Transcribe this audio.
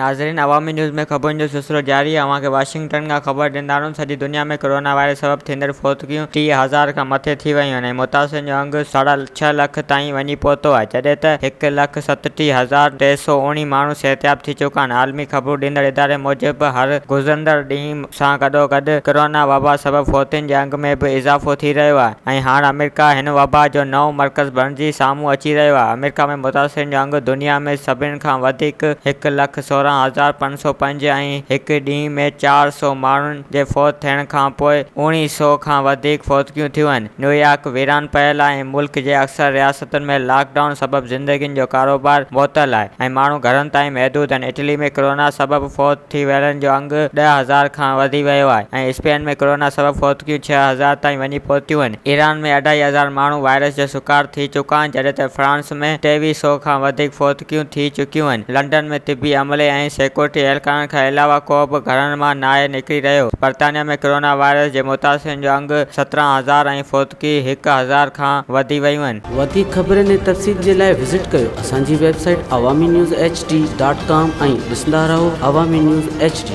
ناظرين عوامي نيوز ۾ خبرن جو سلسلو جاري آهي اوهان کي واشنگٽن کان خبر ڏيندا هلون سڄي دنيا ۾ ڪورونا وائرس سبب ٿيندڙ فوتگيون 30 هزار کان مٿي ٿي ويون آهن ۽ متاثرن جو انگ ساڍا ڇهه لک تائين وڃي پهتو آهي جڏهن ته 137319 ماڻهو صحتياب ٿي چڪا آهن عالمي خبرون ڏيندڙ اداري موجب هر گذرندڙ ڏينهن سان گڏوگڏ ڪورونا وبا سبب فوتين جي انگ ۾ به اضافو ٿي رهيو آهي ۽ هاڻ آمريڪا هن وبا جو نئون مرڪز بڻجي سامهون اچي رهيو آهي. آمريڪا ۾ متاثرين جو انگ دنيا ۾ سڀني کان وڌيڪ 116505 ۽ هڪ ڏينهن ۾ 400 ماڻهن جي فوت ٿيڻ کانپوء 19 سو کان وڌيڪ فوتگيون ٿيون آهن. نيويارڪ ويران پيل آهي ۽ ملڪ جي اڪثر رياستن ۾ لاڪ ڊائون سبب زندگين جو ڪاروبار معطل آهي ۽ ماڻهو گهرن تائين محدود آهن. اٽلي ۾ ڪورونا سبب فوت ٿي ويلن جو انگ 10,000 کان وڌي ويو آهي ۽ اسپين ۾ ڪورونا سبب فوتگيون 6000 تائين وڃي پهتيون آهن. ايران ۾ اڍائي هزار ماڻهو وائرس جو شڪار ٿي چڪا آهن جڏهن ته فرانس ۾ ٽيويهه سئو کان وڌيڪ فوتگيون ٿي چڪيون آهن. لنڊن ۾ طبي عملي ۽ سيڪيورٽي اهلڪارن کان علاوه ڪو به گهرن مان ناهي نڪري رهيو. برطانيا ۾ ڪورونا وائرس جي متاثرين جو انگ 17 هزار ۽ فوتگي هڪ هزار کان وڌي ويون آهن. وڌيڪ خبرن ۽ تفصيل جي لاء وزٽ ڪيو اسان جي website Awami news H D dot com ۽ ڏسندا رهو عوامي نيوز ايڇ ڊي.